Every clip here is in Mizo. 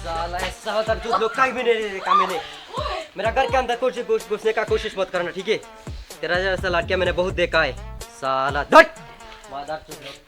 साला ऐसा होता जो लोग कहीं भी नहीं काम में नहीं मेरा घर के अंदर कुछ घुस घुसने का कोशिश मत करना ठीक है तेरा जैसा लड़कियां मैंने बहुत देखा है साला धट मादर चोद लोग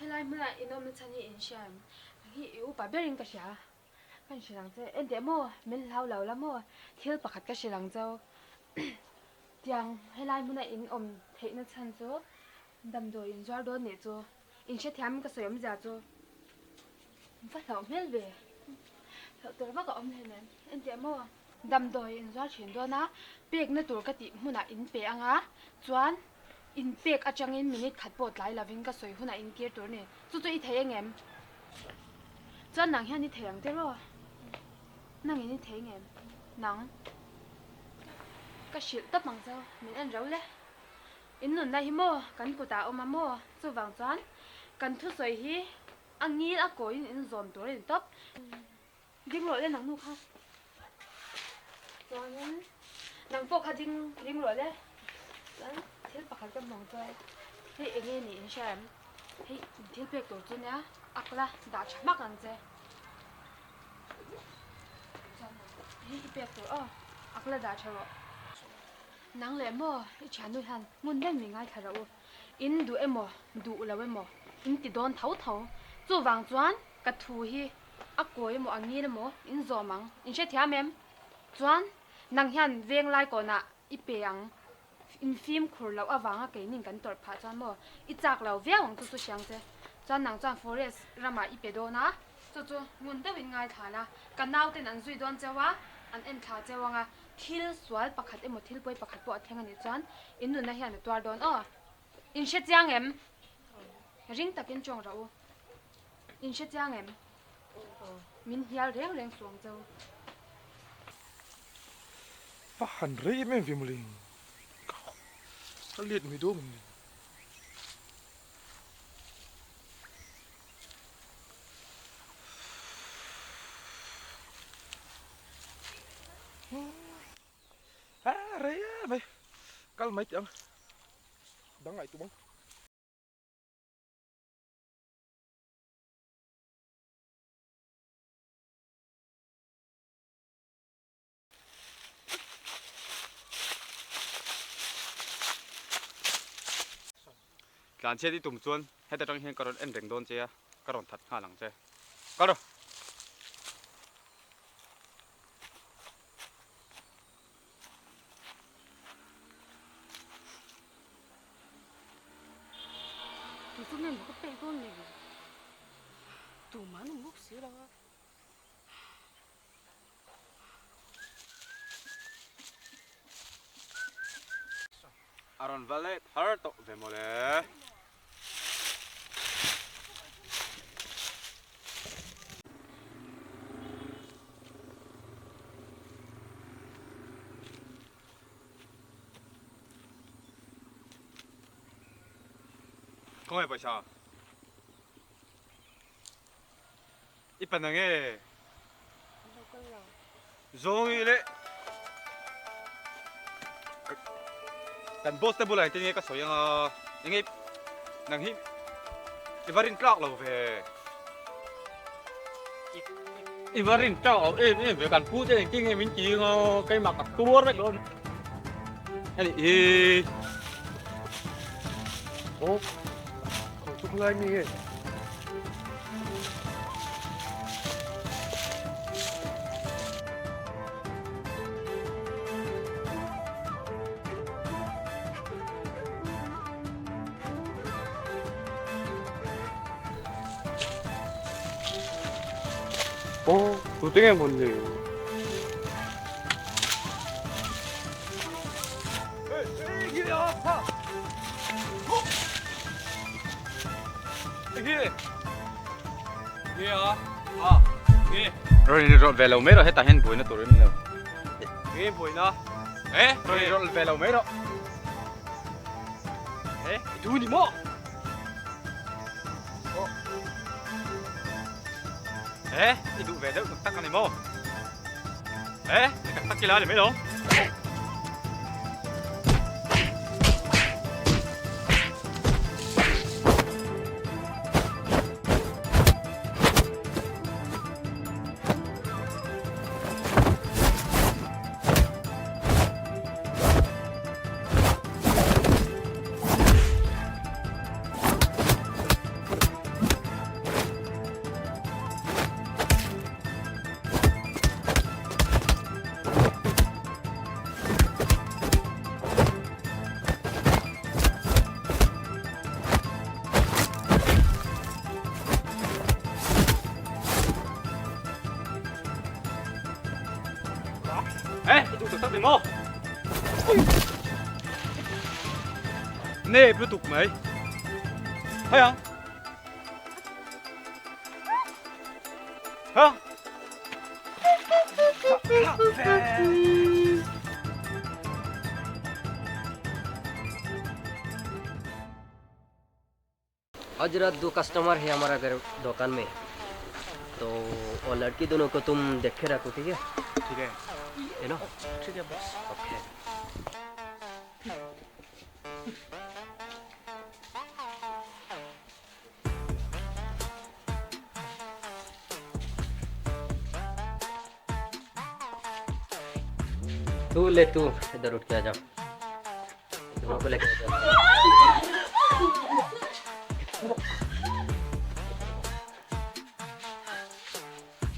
Helai hmunah in awm chhan hi in hria em? Hi i upa berin ka hria. Ka inhrilh ang che. Enteh maw? Min hlau lo la maw? Thil pakhat ka hrilh ang cheu. Tiang helai hmuna in awm theihna chhan chu damdawi in zuar dawn nih chu. In hrethiam ka sawi awmzia chu va hlauh hmel ve. Hlauh tur vak a awm hleinem. Enteh maw? Damdawi in zuar thin dawn a, pekna tur ka tih hmunah in pe ang a, chuan in pek atangin minute khat pawh tlai lovin ka sawi hunah in kir tur a ni. Chu chu i thei engem? Chuan nang hian i thei ang tiraw? Nangin i thei ngem? Nang. Ka hrilh tawp ang chau, min en reuh le. In nunna hi maw kan kutah a awm a maw? Chuvang chuan kan thusawi hi a ngil a kawiin in zawm tur a ni tawp. Ding rawh le nang nu kha. Chuanin nang pawh kha ding ding rawh le. Chuan thil pakhat ka hmu ang chuan hei eng nge niin hria em? Hei thil pek tur chu nia ak la dah tha hmak ang che. Chuan hei i pek tur aw ak la dah tha rawh. Nang leh maw i thiannu hian ngun reng mi ngaithla rawh u. In duh emaw duh lo emaw in ti dawn tho tho. Chuvang chuan ka thu hi a kawi emaw a ngil emaw in zawm ang. In hrethiam em? Chuan nang hian veng lai kawnah i pe ang. In fimkhur loh avanga keinin kan tawrh phah chuan maw i chak lo viau ang chu chu hriang che. Chuan nang chuan forest ramah i pe dawn a, chu chu ngun deuhin ngaithla la. Ka nauten an zui dawn cheu a, an en thla cheu ang a. Thil sual pakhat emaw thil pawi pakhat pawh a thleng a nih chuan in nunna hian a tuar dawn aw. In hre chiang em? Ring takin tawng rawh u. In hre chiang em? Min hial reng reng suang cheu. Va han rei em em ve mawle. Ka let mai dawn mawle. Kal mai teh ang. Dang ngaih tum ang. Tlanchhiat i tum chuan heta tang hian ka rawn en reng dawn che a, ka rawn that nghal ang che. Kal rawh! Tu chu nge maw ka pek dawn ni? Tumah an awm bawk si lo a. A rawn va let har tawh ve mawle. Khawngaih pawisa. I pan ang e. Zawng i leh kan boss te bulah engtin nge ka sawi anga enge nang hi i va rin tlak lo ve. I va rin tlak lo em em ve kan pu te engtin nge min ti anga keimah ka tuar vek dawn ani hi. Aw khaw chu khawlai mi nge. Aw tute nge mawn le. Rawn in rawlh ve lo mai rawh hetah hian buaina tur in lo. Nge buaina? Eh rawn in rawlh ve lo mai rawh. Eh i du ni maw? Eh i duh ve deuh tak tak a ni maw? Eh i tak tak ila ni mai lo. Eh, i duh tak tak ni maw? Nep lutuk mai. Hai ang. Ha? आज रात दो कस्टमर है हमारा घर दुकान में तो और लड़की दोनों को तुम देखे रखो ठीक है ठीक है है ना ठीक है बस ओके तू ले तू इधर उठ के आ जा दोनों को लेके आ जा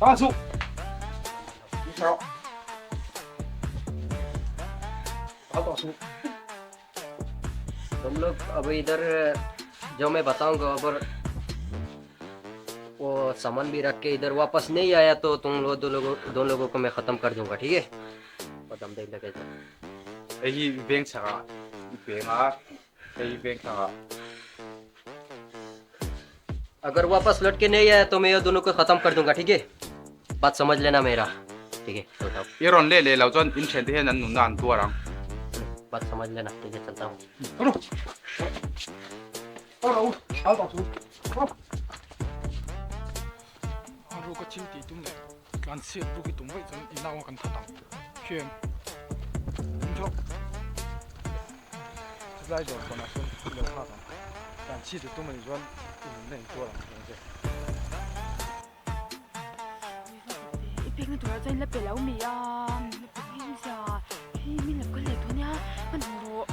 大叔，你好，打大叔。 तुम लोग अब इधर जो मैं बताऊंगा अगर वो सामान भी रख के इधर वापस नहीं आया तो तुम लोग दो लोगों को मैं ख़त्म कर दूंगा ठीक है बदाम देख लगे Hei hi veng chhakah i peng a, hei hi veng chhakah. अगर वापस लौट के नहीं आया तो मैं ये दोनों को ख़त्म कर दूंगा ठीक है बात समझ लेना मेरा ठीक है चलता हूँ I rawn leh leh lo chuan in thiante hian an nunna an tuar ang. बात समझ लेना ठीक है चलता हूँ A ruka thil tih tum leh tlan chhiat buk i tum vaih chuan i nau a kan that ang. Khian, in thawk. Tlai dawr pawnah sawn i lo nghak ang. Kan chhit i tum a nih chuan i nunna in tuar ang tih ang che. I pekna turah chuan la pe lo mi a, la pe mai ang sia, hei min lo kal leh tawh nia, hmanhmawh rawh,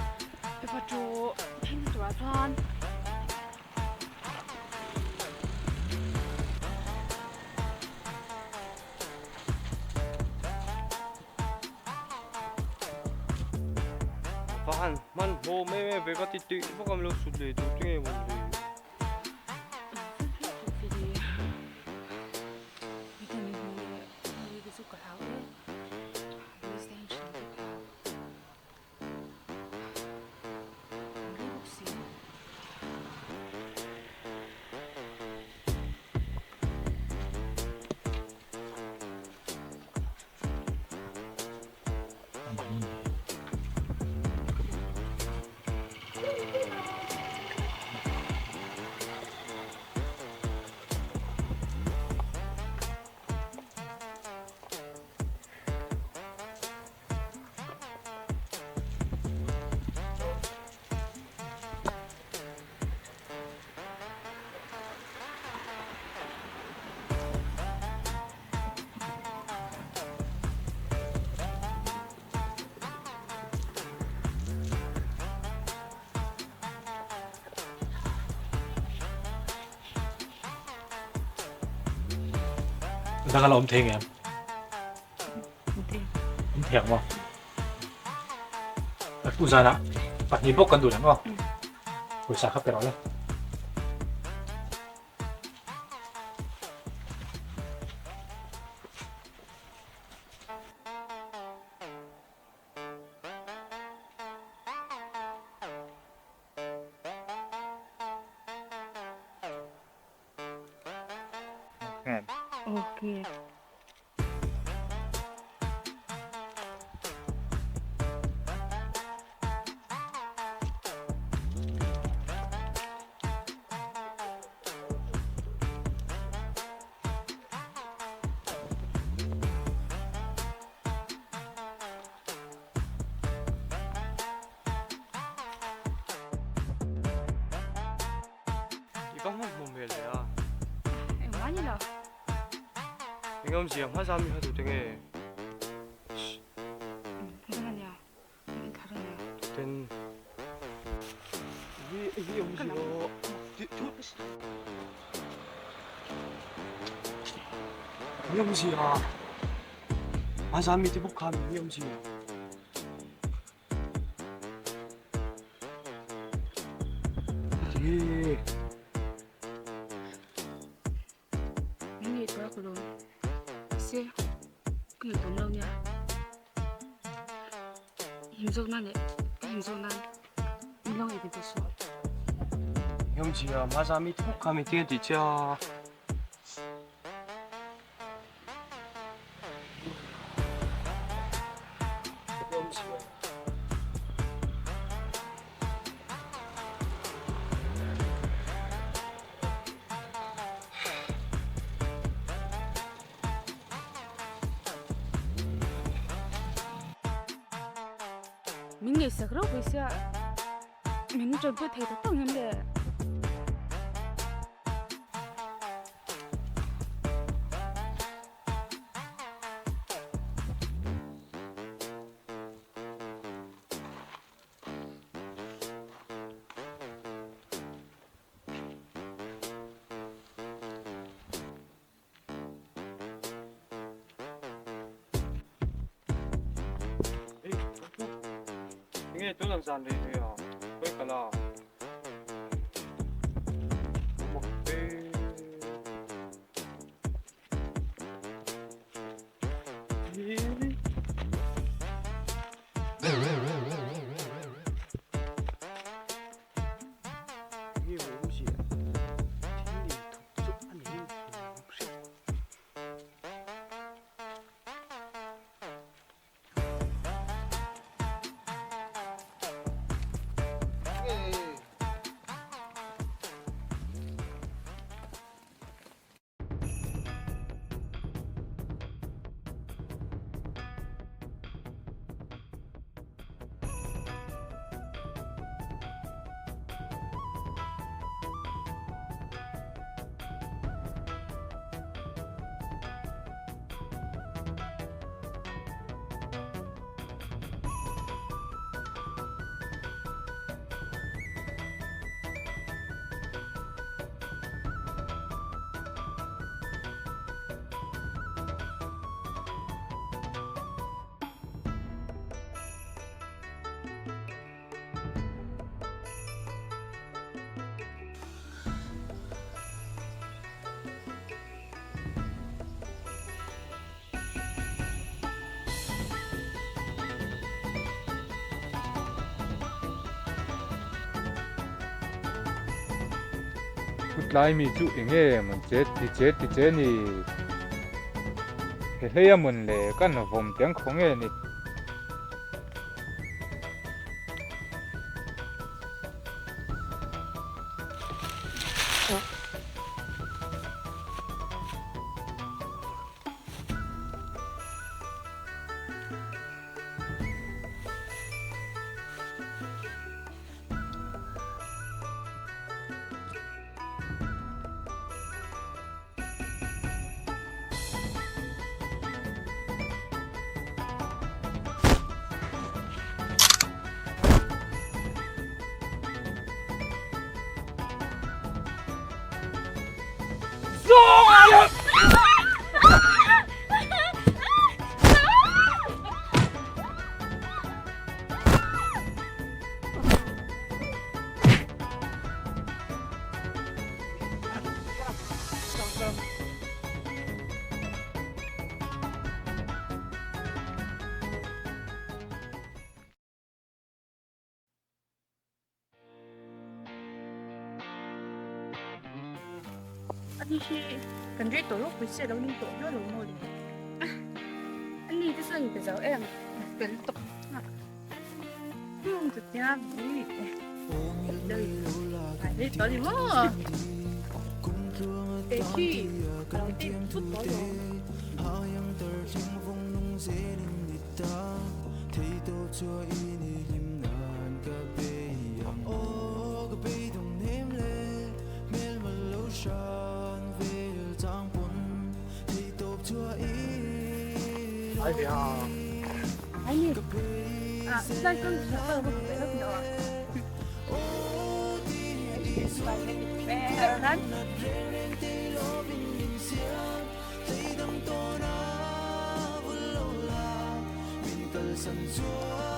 pe vat rawh, i pekna turah chuan. Va han hmanhmawh mai mai ve ka ti tih vak a min lo sut leh duh te nge maw ni le. Dang a la awm thei ngem? Awm thei ang maw? U zanah pahnih bawk kan duh leh maw? Pawisa kha pe rawh le. I va hman hmuh hmel ve a. Engmah ni lo. Eng awmzia hma zam mi kha tute nge? Dang a nia. Eng thar a nia. Ten. Hi hi awmzia. Eng awmzia? Hma zam mi te bawk kha mi awmzia. Min ngei tur a ka lawm. Se, ka ngaihtuah lo nia. Him zawk nan leh ka him zawk nan min lo ngaihtuah tawh suh. Yomjia, mazami te bawk kha mi tinge tih che a. Min ngaihsak reuh ve sia min tanpui thei tak tak ngem le. Nge tun ang zan rei rei a, khawi kal a? Chutlai mi chu enge mawn che ti che ti che ni? He hlei a mawn le kan vawm teng khaw nge ni? Ani hi kan rei tawh ropui se lo ning tawh viau lo maw le. Ani te chuan in pe zo em fel tawp a. Hum chutia bui te. Ai tawh ni maw. Kei hi ka lo ti thut tawh lo. Ai ve a. Ai ni. À, sai con sao mà phải lớp nhỏ.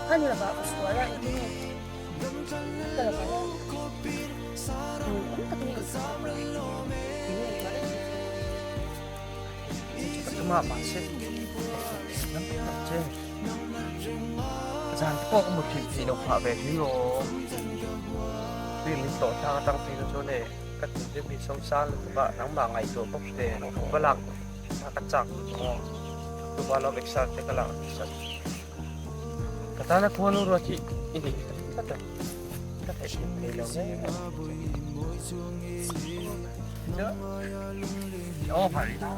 Ani là bảo suara la ini. Ka la bảo. Cũng tak ni. Ka ma se. Nang tak che. Zan pawh ka muthilh theih loh phah ve hi aw. Tui min tawh thlak atang phei kha chuan e ka thinrim hi sawmsang lutuk a nangmah ngaihtuah bawk nen va lak kha ka chak lutuk aw. Chuvang lawm exer te ka lak nasa. Ka tana khuanu ruat hi i nei tlat tlat a, ka theihhlim thei lo reng a ni che. Over ila.